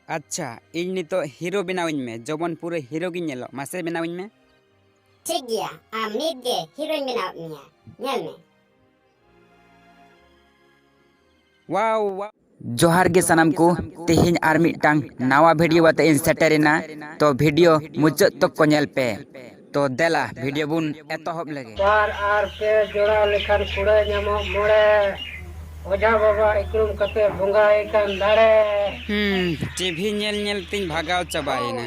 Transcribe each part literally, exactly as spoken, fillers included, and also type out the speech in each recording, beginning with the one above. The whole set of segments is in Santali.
ᱟᱪᱪᱷᱟ, ᱤᱧ ᱱᱤᱛᱚᱜ ᱦᱤᱨᱳ ᱵᱮᱱᱟᱣᱤᱧ ᱢᱮ, ᱡᱮᱢᱚᱱ ᱯᱩᱨᱟᱹ ᱦᱤᱨᱳ ᱜᱤᱧ ᱧᱮᱞᱚᱜ᱾ ᱢᱟᱥᱮ ᱵᱮᱱᱟᱣᱤᱧ ᱢᱮ᱾ ᱴᱷᱤᱠ ᱜᱮᱭᱟ, ᱟᱢ ᱱᱤᱛ ᱜᱮ ᱦᱤᱨᱳᱧ ᱵᱮᱱᱟᱣᱮᱫ ᱢᱮᱭᱟ, ᱧᱮᱞ ᱢᱮ᱾ ᱣᱟᱣ, ᱣᱟᱣ᱾ ᱡᱚᱦᱟᱨ ᱜᱮ ᱥᱟᱱᱟᱢ ᱠᱚ, ᱛᱮᱦᱮᱧ ᱟᱨ ᱢᱤᱫᱴᱟᱝ ᱱᱟᱣᱟ ᱵᱷᱤᱰᱤᱭᱳ ᱟᱛᱮ ᱤᱧ ᱥᱮᱴᱮᱨᱮᱱᱟ᱾ ᱛᱚ ᱵᱷᱤᱰᱤᱭᱳ ᱢᱩᱪᱟᱹᱫ ᱛᱚᱠ ᱠᱚ ᱧᱮᱞ ᱯᱮ᱾ ᱛᱚ ᱫᱮᱞᱟ ᱵᱷᱤᱰᱤᱭᱳ ᱵᱚᱱ ᱮᱛᱚᱦᱚᱵ ᱞᱮᱜᱮ᱾ ᱵᱟᱨ ᱟᱨ ᱯᱮ ᱡᱚᱲᱟᱣ ᱞᱮᱠᱷᱟᱱ ᱠᱩᱲᱟᱹᱭ ᱧᱟᱢᱚᱜ ᱢᱚᱬᱮ᱾ ᱚᱡᱷᱟ ᱵᱟᱵᱟ ᱤᱠᱲᱩᱢ ᱠᱟᱛᱮ ᱵᱚᱸᱜᱟᱭ ᱠᱟᱱ ᱫᱟᱲᱮ᱾ ᱦᱩᱸ, ᱴᱤᱵᱷᱤ ᱧᱮᱞ ᱧᱮᱞ ᱛᱤᱧ ᱵᱷᱟᱜᱟᱣ ᱪᱟᱵᱟᱭᱮᱱᱟ᱾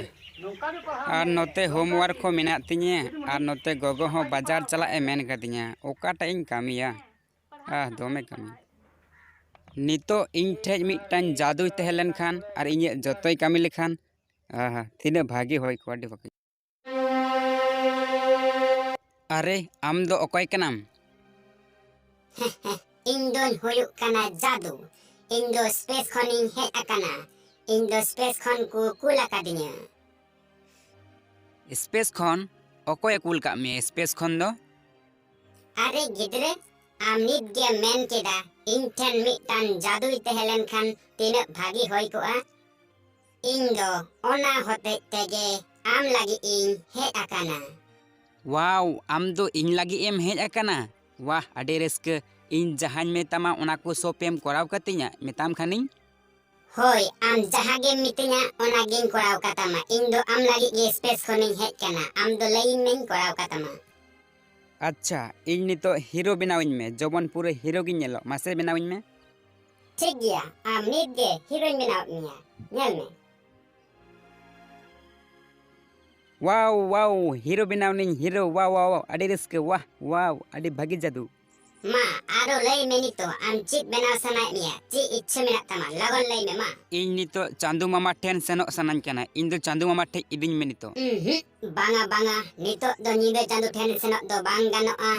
ᱟᱨ ᱱᱚᱛᱮ ᱦᱳᱢᱣᱟᱨᱠ ᱦᱚᱸ ᱢᱮᱱᱟᱜ ᱛᱤᱧᱟᱹ, ᱟᱨ ᱱᱚᱛᱮ ᱜᱚᱜᱚ ᱦᱚᱸ ᱵᱟᱡᱟᱨ ᱪᱟᱞᱟᱜ ᱮ ᱢᱮᱱ ᱠᱟᱫᱤᱧᱟ᱾ ᱚᱠᱟᱴᱟᱜ ᱤᱧ ᱠᱟᱹᱢᱤᱭᱟ? ᱟᱦ, ᱫᱚᱢᱮ ᱠᱟᱹᱢᱤ᱾ ᱱᱤᱛᱚᱜ ᱤᱧ ᱴᱷᱮᱡ ᱢᱤᱫᱴᱟᱝ ᱡᱟᱫᱩᱭ ᱛᱟᱦᱮᱸ ᱞᱮᱱᱠᱷᱟᱱ ᱟᱨ ᱤᱧᱟᱹᱜ ᱡᱚᱛᱚᱭ ᱠᱟᱹᱢᱤ ᱞᱮᱠᱷᱟᱱ, ᱟᱦᱟ, ᱛᱤᱱᱟᱹᱜ ᱵᱷᱟᱜᱮ ᱦᱩᱭ ᱠᱚᱜᱼᱟ, ᱟᱹᱰᱤ ᱵᱷᱟᱜᱮ᱾ ᱟᱨᱮ, ᱟᱢ ᱫᱚ ᱚᱠᱚᱭ ᱠᱟᱱᱟᱢ? ᱤᱧ ᱫᱚᱧ ᱦᱩᱭᱩᱜ ᱠᱟᱱᱟ ᱡᱟᱫᱩ᱾ ᱤᱧ ᱫᱚ ᱥᱯᱮᱥ ᱠᱷᱚᱱᱤᱧ ᱦᱮᱡ ᱟᱠᱟᱱᱟ᱾ ᱤᱧ ᱫᱚ ᱥᱯᱮᱥ ᱠᱷᱚᱱ ᱠᱚ ᱠᱩᱞ ᱟᱠᱟᱫᱤᱧᱟ᱾ ᱥᱯᱮᱥ ᱠᱷᱚᱱ? ᱚᱠᱚᱭᱮ ᱠᱩᱞ ᱠᱟᱜ ᱢᱮᱭᱟ ᱥᱯᱮᱥ ᱠᱷᱚᱱ ᱫᱚ? ᱟᱨᱮ ᱜᱤᱫᱽᱨᱟᱹ, ᱟᱢ ᱱᱤᱛ ᱜᱮᱢ ᱢᱮᱱ ᱠᱮᱫᱟ, ᱤᱧ ᱴᱷᱮᱱ ᱢᱤᱫᱴᱟᱝ ᱡᱟᱫᱩᱭ ᱛᱟᱦᱮᱸ ᱞᱮᱱᱠᱷᱟᱱ ᱛᱤᱱᱟᱹᱜ ᱵᱷᱟᱹᱜᱤ ᱦᱩᱭ ᱠᱚᱜᱼᱟ᱾ ᱤᱧ ᱫᱚ ᱚᱱᱟ ᱦᱚᱛᱮᱡ ᱛᱮᱜᱮ ᱟᱢ ᱞᱟᱹᱜᱤᱫ ᱤᱧ ᱦᱮᱡ ᱟᱠᱟᱱᱟ᱾ ᱣᱟᱣ, ᱟᱢ ᱫᱚ ᱤᱧ ᱞᱟᱹᱜᱤᱫ ᱮᱢ ᱦᱮᱡ ᱟᱠᱟᱱᱟ? ᱣᱟᱦ, ᱟᱹᱰᱤ ᱨᱟᱹᱥᱠᱟᱹ᱾ ᱤᱧ ᱡᱟᱦᱟᱸᱧ ᱢᱮᱛᱟᱢᱟ ᱚᱱᱟ ᱠᱚ ᱥᱚᱵ ᱮᱢ ᱠᱚᱨᱟᱣ ᱠᱟᱹᱛᱤᱧᱟ, ᱢᱮᱛᱟᱢ ᱠᱷᱟᱱᱤᱧ? ᱦᱳᱭ, ᱟᱢ ᱡᱟᱦᱟᱸ ᱜᱮᱢ ᱢᱤᱛᱟᱹᱧᱟ ᱚᱱᱟ ᱜᱤᱧ ᱠᱚᱨᱟᱣ ᱠᱟᱛᱟᱢᱟ᱾ ᱤᱧ ᱫᱚ ᱟᱢ ᱞᱟᱹᱜᱤᱫ ᱜᱮ ᱥᱯᱮᱥ ᱠᱷᱚᱱᱤᱧ ᱦᱮᱡ ᱠᱟᱱᱟ᱾ ᱟᱢ ᱫᱚ ᱞᱟᱹᱭᱟᱹᱧ ᱢᱮᱧ ᱠᱚᱨᱟᱣ ᱠᱟᱛᱟᱢᱟ᱾ ᱟᱪᱪᱷᱟ, ᱤᱧ ᱱᱤᱛᱚᱜ ᱦᱤᱨᱳ ᱵᱮᱱᱟᱣᱤᱧ ᱢᱮ, ᱡᱮᱢᱚᱱ ᱯᱩᱨᱟᱹ ᱦᱤᱨᱳ ᱜᱤᱧ ᱧᱮᱞᱚᱜ᱾ ᱢᱟᱥᱮ ᱵᱮᱱᱟᱣᱤᱧ ᱢᱮ᱾ ᱴᱷᱤᱠ ᱜᱮᱭᱟ, ᱟᱢ ᱱᱤᱛ ᱜᱮ ᱦᱤᱨᱳᱧ ᱵᱮᱱᱟᱣᱮᱫ ᱢᱮᱭᱟ, ᱧᱮᱞ ᱢᱮ᱾ ᱣᱟᱣ, ᱣᱟᱣ, ᱦᱤᱨᱳ ᱵᱮᱱᱟᱣ ᱱᱤᱧ, ᱦᱤᱨᱳ, ᱣᱟᱣ, ᱣᱟᱣ, ᱣᱟᱣ, ᱟᱹᱰᱤ ᱨᱟᱹᱥᱠᱟᱹ, ᱣᱟᱦ, ᱣᱟᱣ, ᱟᱹᱰᱤ ᱵᱷᱟᱹᱜᱤ ᱡᱟᱫᱩ᱾ ᱢᱟ, ᱟᱨᱚ ᱞᱟᱹᱭ ᱢᱮ ᱱᱤᱛᱚᱜ, ᱟᱢ ᱪᱮᱫ ᱵᱮᱱᱟᱣ ᱥᱟᱱᱟᱭᱮᱫ ᱢᱮᱭᱟ? ᱪᱮᱫ ᱤᱪᱪᱷᱟᱹ ᱢᱮᱱᱟᱜ ᱛᱟᱢᱟ? ᱞᱚᱜᱚᱱ ᱞᱟᱹᱭ ᱢᱮ, ᱢᱟ᱾ ᱤᱧ ᱱᱤᱛᱚᱜ ᱪᱟᱸᱫᱩ ᱢᱟᱢᱟ ᱴᱷᱮᱱ ᱥᱮᱱᱚᱜ ᱥᱟᱱᱟᱧ ᱠᱟᱱᱟ᱾ ᱤᱧ ᱫᱚ ᱪᱟᱸᱫᱩ ᱢᱟᱢᱟ ᱴᱷᱮᱡ ᱤᱫᱤᱧ ᱢᱮ ᱱᱤᱛᱚᱜ᱾ ᱩᱸᱦᱩᱸᱜ, ᱵᱟᱝᱟ, ᱵᱟᱝᱟ, ᱱᱤᱛᱚᱜ ᱫᱚ ᱧᱤᱫᱟᱹ ᱪᱟᱸᱫᱩ ᱴᱷᱮᱱ ᱥᱮᱱᱚᱜ ᱫᱚ ᱵᱟᱝ ᱜᱟᱱᱚᱜᱼᱟ᱾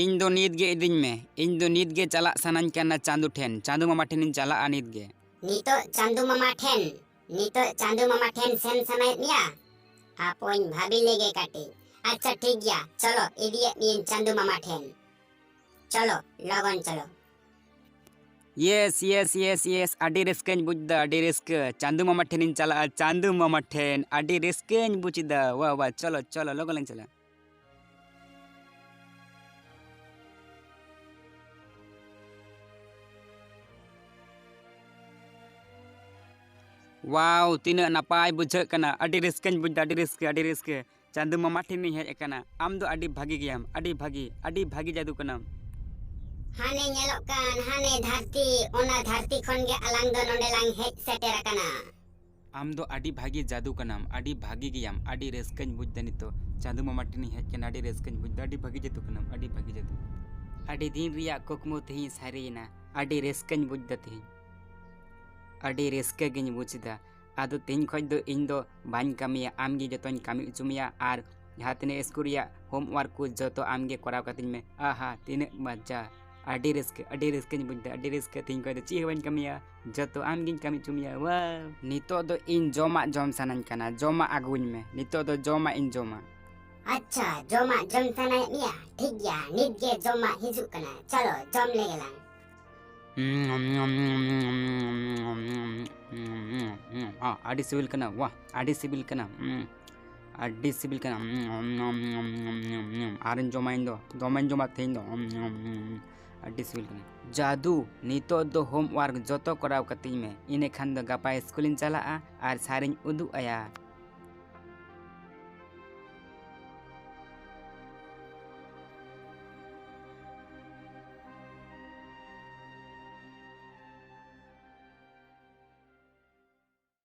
ᱤᱧ ᱫᱚ ᱱᱤᱛ ᱜᱮ ᱤᱫᱤᱧ ᱢᱮ, ᱤᱧ ᱫᱚ ᱱᱤᱛ ᱜᱮ ᱪᱟᱞᱟᱜ ᱥᱟᱱᱟᱧ ᱠᱟᱱᱟ ᱪᱟᱸᱫᱩ ᱴᱷᱮᱱ, ᱪᱟᱸᱫᱩ ᱢᱟᱢᱟ ᱴᱷᱮᱱᱤᱧ ᱪᱟᱞᱟᱜᱼᱟ ᱱᱤᱛ ᱜᱮ᱾ ᱱᱤᱛᱚᱜ ᱪᱟᱸᱫᱩ ᱢᱟᱢᱟ ᱴᱷᱮᱱ, ᱱᱤᱛᱚᱜ ᱪᱟᱸᱫᱩ ᱢᱟᱢᱟ ᱴᱷᱮᱱ ᱥᱮᱱ ᱥᱟᱱᱟᱭᱮᱫ ᱢᱮᱭᱟ? ᱦᱟᱯᱳᱧ ᱵᱷᱟᱵᱤ ᱞᱮᱜᱮ ᱠᱟᱹᱴᱤᱡ᱾ ᱟᱪᱪᱷᱟ ᱴᱷᱤᱠ ᱜᱮᱭᱟ, ᱪᱚᱞᱚ ᱤᱫᱤᱭᱮᱫ ᱢᱮᱭᱟᱹᱧ ᱪᱟᱸᱫᱩ ᱢᱟᱢᱟ ᱴᱷᱮᱱ᱾ ᱪᱚᱞᱚ, ᱞᱚᱜᱚᱱ ᱪᱚᱞᱚ᱾ ᱭᱮᱥ, ᱭᱮᱥ, ᱭᱮᱥ, ᱭᱮᱥ, ᱟᱹᱰᱤ ᱨᱟᱹᱥᱠᱟᱹᱧ ᱵᱩᱡᱽ ᱮᱫᱟ, ᱟᱹᱰᱤ ᱨᱟᱹᱥᱠᱟᱹ᱾ ᱪᱟᱸᱫᱩ ᱢᱟᱢᱟ ᱴᱷᱮᱱᱤᱧ ᱪᱟᱞᱟᱜᱼᱟ, ᱪᱟᱸᱫᱩ ᱢᱟᱢᱟ ᱴᱷᱮᱱ᱾ ᱟᱹᱰᱤ ᱨᱟᱹᱥᱠᱟᱹᱧ ᱵᱩᱡᱽ ᱮᱫᱟ᱾ ᱣᱟ, ᱣᱟ, ᱪᱚᱞᱚ, ᱪᱚᱞᱚ, ᱞᱚᱜᱚᱱ ᱞᱟᱝ ᱪᱟᱞᱟᱜᱼᱟ᱾ ᱣᱟᱣ, ᱛᱤᱱᱟᱹᱜ ᱱᱟᱯᱟᱭ ᱵᱩᱡᱷᱟᱹᱜ ᱠᱟᱱᱟ᱾ ᱟᱹᱰᱤ ᱨᱟᱹᱥᱠᱟᱹᱧ ᱵᱩᱡᱽ ᱮᱫᱟ, ᱟᱹᱰᱤ ᱨᱟᱹᱥᱠᱟᱹ, ᱟᱹᱰᱤ ᱨᱟᱹᱥᱠᱟᱹ᱾ ᱪᱟᱸᱫᱩ ᱢᱟᱢᱟ ᱴᱷᱮᱱᱤᱧ ᱦᱮᱡ ᱟᱠᱟᱱᱟ᱾ ᱟᱢ ᱫᱚ ᱟᱹᱰᱤ ᱵᱷᱟᱹᱜᱤ ᱜᱮᱭᱟᱢ, ᱟᱹᱰᱤ ᱵᱷᱟᱹᱜᱤ, ᱟᱹᱰᱤ ᱵᱷᱟᱹᱜᱤ ᱡᱟᱹᱫᱩ ᱠᱟᱱᱟᱢ᱾ ᱦᱟᱱᱮ ᱧᱮᱞᱚᱜ ᱠᱟᱱ ᱦᱟᱱᱮ ᱫᱷᱟᱹᱨᱛᱤ, ᱚᱱᱟ ᱫᱷᱟᱹᱨᱛᱤ ᱠᱷᱚᱱ ᱜᱮ ᱟᱞᱟᱝ ᱫᱚ ᱱᱚᱰᱮ ᱞᱟᱝ ᱦᱮᱡ ᱥᱮᱴᱮᱨ ᱟᱠᱟᱱᱟ᱾ ᱟᱢ ᱫᱚ ᱟᱹᱰᱤ ᱵᱷᱟᱹᱜᱤ ᱡᱟᱹᱫᱩ ᱠᱟᱱᱟᱢ, ᱟᱹᱰᱤ ᱵᱷᱟᱹᱜᱤ ᱜᱮᱭᱟᱢ, ᱟᱹᱰᱤ ᱨᱟᱹᱥᱠᱟᱹᱧ ᱵᱩᱡᱽ ᱮᱫᱟ ᱱᱤᱛᱚᱜ᱾ ᱪᱟᱸᱫᱩ ᱢᱟᱢᱟ ᱴᱷᱮᱱᱤᱧ ᱦᱮᱡ ᱟᱠᱟᱱᱟ, ᱟᱹᱰᱤ ᱨᱟᱹᱥᱠᱟᱹᱧ ᱵᱩᱡᱽ ᱮᱫᱟ, ᱟᱹᱰᱤ ᱵᱷᱟᱹᱜᱤ ᱡᱟᱹᱫᱩ ᱠᱟᱱᱟᱢ, ᱟᱹᱰᱤ ᱵᱷᱟᱹᱜᱤ ᱡᱟᱹᱫᱩ᱾ ᱟᱹᱰᱤ ᱫᱤᱱ ᱨᱮᱭᱟᱜ ᱠᱩᱠᱢᱩ ᱛᱮᱦᱮᱧ ᱥᱟᱹᱨᱤᱭᱮᱱᱟ, ᱟᱹᱰᱤ ᱨᱟᱹᱥᱠᱟᱹᱧ ᱵᱩᱡᱽ ᱮᱫᱟ ᱛᱮᱦᱮᱧ᱾ ᱟᱹᱰᱤ ᱨᱟᱹᱥᱠᱟᱹ ᱜᱤᱧ ᱵᱩᱡᱽ ᱮᱫᱟ᱾ ᱟᱫᱚ ᱛᱮᱦᱮᱧ ᱠᱷᱚᱡ ᱫᱚ ᱤᱧ ᱫᱚ ᱵᱟᱹᱧ ᱠᱟᱹᱢᱤᱭᱟ, ᱟᱢ ᱜᱮ ᱡᱚᱛᱚᱧ ᱠᱟᱹᱢᱤ ᱦᱚᱪᱚ ᱢᱮᱭᱟ᱾ ᱟᱨ ᱡᱟᱦᱟᱸ ᱛᱤᱱᱟᱹᱜ ᱥᱠᱩᱞ ᱨᱮᱭᱟᱜ homework ᱠᱚ ᱡᱚᱛᱚ ᱟᱢ ᱜᱮ ᱠᱚᱨᱟᱣ ᱠᱟᱹᱛᱤᱧ ᱢᱮ᱾ ᱟᱦᱟ, ᱛᱤᱱᱟᱹᱜ ᱢᱚᱡᱟ! ᱟᱹᱰᱤ ᱨᱟᱹᱥᱠᱟᱹ, ᱟᱹᱰᱤ ᱨᱟᱹᱥᱠᱟᱹᱧ ᱵᱩᱡᱽ ᱮᱫᱟ, ᱟᱹᱰᱤ ᱨᱟᱹᱥᱠᱟᱹ᱾ ᱛᱮᱦᱮᱧ ᱠᱷᱚᱡ ᱫᱚ ᱪᱮᱫ ᱦᱚᱸ ᱵᱟᱹᱧ ᱠᱟᱹᱢᱤᱭᱟ, ᱡᱚᱛᱚ ᱟᱢ ᱜᱤᱧ ᱠᱟᱹᱢᱤ ᱦᱚᱪᱚ ᱢᱮᱭᱟ᱾ ᱣᱟᱣ! ᱱᱤᱛᱚᱜ ᱫᱚ ᱤᱧ ᱡᱚᱢᱟᱜ ᱡᱚᱢ ᱥᱟᱱᱟᱧ ᱠᱟᱱᱟ, ᱡᱚᱢᱟᱜ ᱟᱹᱜᱩᱣᱟᱹᱧ ᱢᱮ᱾ ᱱᱤᱛᱚᱜ ᱫᱚ ᱡᱚᱢᱟᱜ ᱤᱧ ᱡᱚᱢᱟ᱾ ᱟᱪᱪᱷᱟ, ᱡᱚᱢᱟᱜ ᱡᱚᱢ ᱥᱟᱱᱟᱭᱮᱫ ᱢᱮᱭᱟ? ᱴᱷᱤᱠ ᱜᱮᱭᱟ, ᱱᱤᱛ ᱜᱮ ᱡᱚᱢᱟᱜ ᱦᱤᱡᱩᱜ ᱠᱟᱱᱟ, ᱪᱚᱞᱚ ᱡᱚᱢ ᱞᱮᱜᱮ ᱞᱟᱝ᱾ ᱟᱹᱰᱤ ᱥᱤᱵᱤᱞ ᱠᱟᱱᱟ, ᱣᱟᱦ, ᱟᱹᱰᱤ ᱥᱤᱵᱤᱞ ᱠᱟᱱᱟ᱾ ᱟᱹᱰᱤ ᱥᱤᱵᱤᱞ ᱠᱟᱱᱟ᱾ ᱟᱨᱤᱧ ᱡᱚᱢᱟ ᱤᱧ ᱫᱚ, ᱫᱚᱢᱮᱧ ᱡᱚᱢᱟ ᱛᱮᱦᱮᱧ ᱫᱚ᱾ ᱟᱹᱰᱤ ᱥᱤᱵᱤᱞ ᱠᱟᱱᱟ᱾ ᱡᱟᱫᱩ, ᱱᱤᱛᱚᱜ ᱫᱚ homework ᱡᱚᱛᱚ ᱠᱚᱨᱟᱣ ᱠᱟᱹᱛᱤᱧ ᱢᱮ, ᱤᱱᱟᱹ ᱠᱷᱟᱱ ᱫᱚ ᱜᱟᱯᱟ ᱥᱠᱩᱞᱤᱧ ᱪᱟᱞᱟᱜᱼᱟ ᱟᱨ ᱥᱟᱨᱤᱧ ᱩᱫᱩᱜ ᱟᱭᱟ᱾